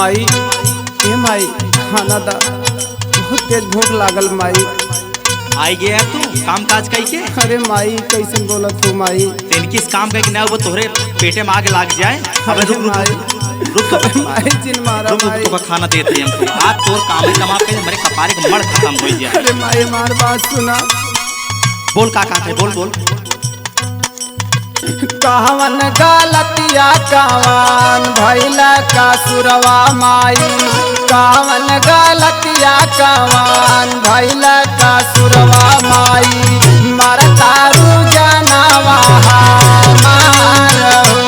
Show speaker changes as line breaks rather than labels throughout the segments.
माई, ए माई, खाना दा, बहुत तेज भूख लागल माई।
आई गया तू काम काज कई के?
अरे माई कैसन बोलत हो माई?
तेन किस काम कई के ना वो तोहरे पेटे में आग लाग जाए। अबे रुक रुक रुक रुक
माई जिन मारा
रुक
माई।
रुक, खाना देते हम तो आज तोर काम ही तमाम के हमारे कपारे के मड़ खत्म हो जाए।
अरे माई मार बात सुना।
बोल का का है, बोल बोल।
कहवन गलतिया कवन भैला का सुरवा माई, कहवन गलतिया कवन भैला का सुरवा माई, मार तारू जनावा हमार हो।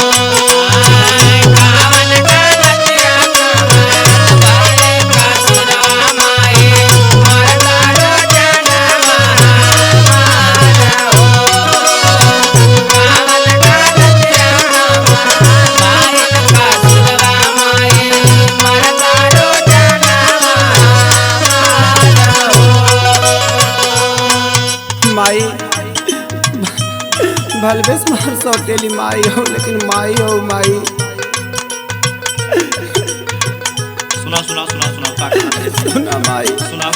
माई भलबेस मार सौतेली माई हो, लेकिन माई हो माई।
सुना सुना सुना सुना का का
सुना माई।
सुना।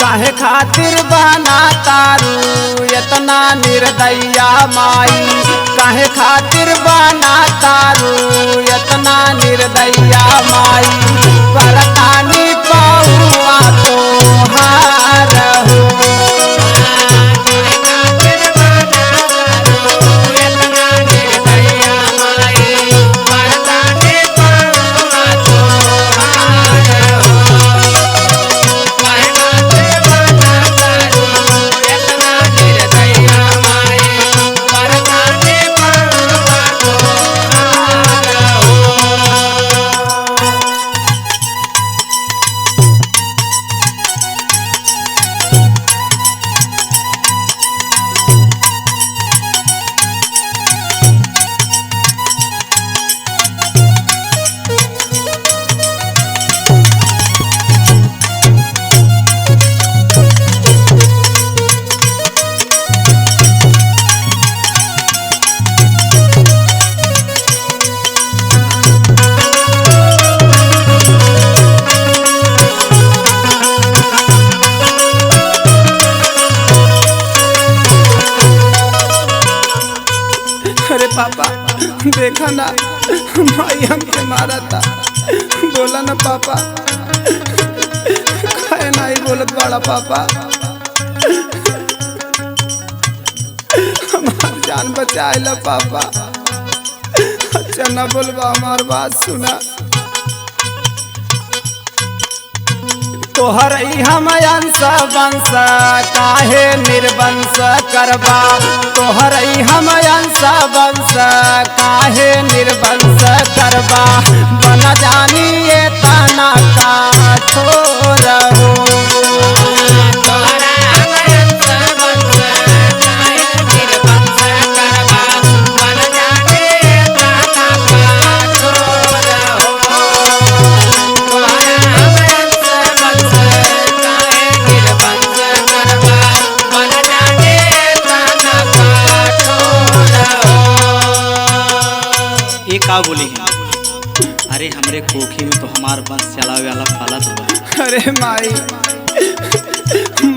काहे खातिर बना तारू इतना निर्दया माई, काहे खातिर बना तारू इतना निर्दया माई, परतानी पौआ तोहार हो। अरे पापा देखा ना माई हमके मारा था, बोला ना पापा, खाए ना ही बोलत बड़ा पापा, हमार जान बचाए ला पापा। अच्छा ना बोलबा हमार बात सुना। तोहर हम अंश वंश काहे निर्वंश करबा, तोहर हम अंश वंश काहे निर्वंश करबा, बन जानी ये तना का ठोर हो।
ये का बोली है? अरे हमरे कोखी में तो हमार वंश चलावे वाला फलत हुआ।
अरे माई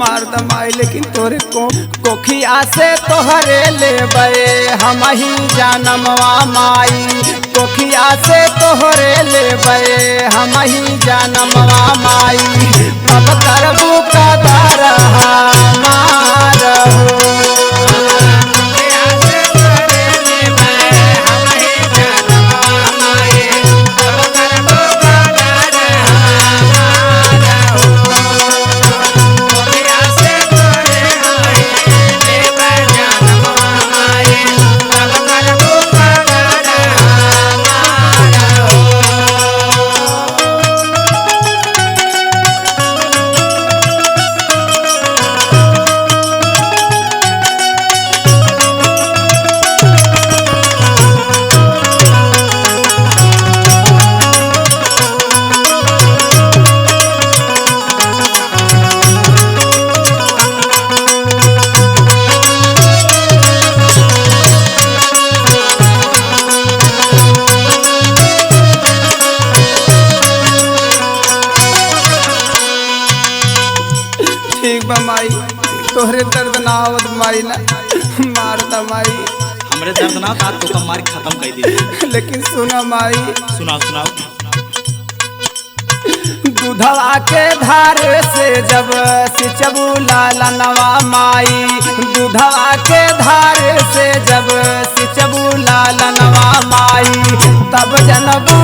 मार the my, लेकिन तोरे को कोखिया से तोहरे लेबे हम ही जानमवा माई, कोखिया से तोहरे लेबे हम ही जानमवा माई, कब करबू कदर हमार हो। बा माई, तोहरे दर्द ना आवत माई ना मार दा माई।
हमरे दर्द ना था तो कम मार खत्म कर दी।
लेकिन सुना माई।
सुनाओ सुनाओ।
दूधवा के धारे से जब सिंचबू लाला नवा माई, दूधवा के धारे से जब सिंचबू लाला नवा माई, तब जनबू